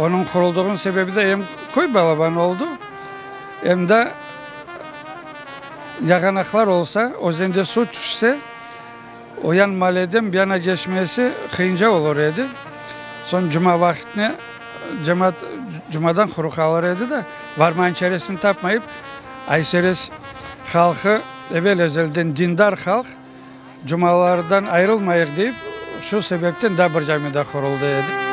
Onıñ quruldığınıñ sebebi de em köy balaban oldı, em de yağanaqlar olsa, özende suv tüşse, o yan maaleden bu yana keçmesi qıyınca olur edi. Soñ cuma vaqıtne cemaat cumadan quru qalır edi de, varmanıñ çaresini tapmayıp, Ayserez halqı evel-ezelden dindar halq, Cumalardan ayırılmayıq deyip, şu sebepten daa bir cami da quruldı edi.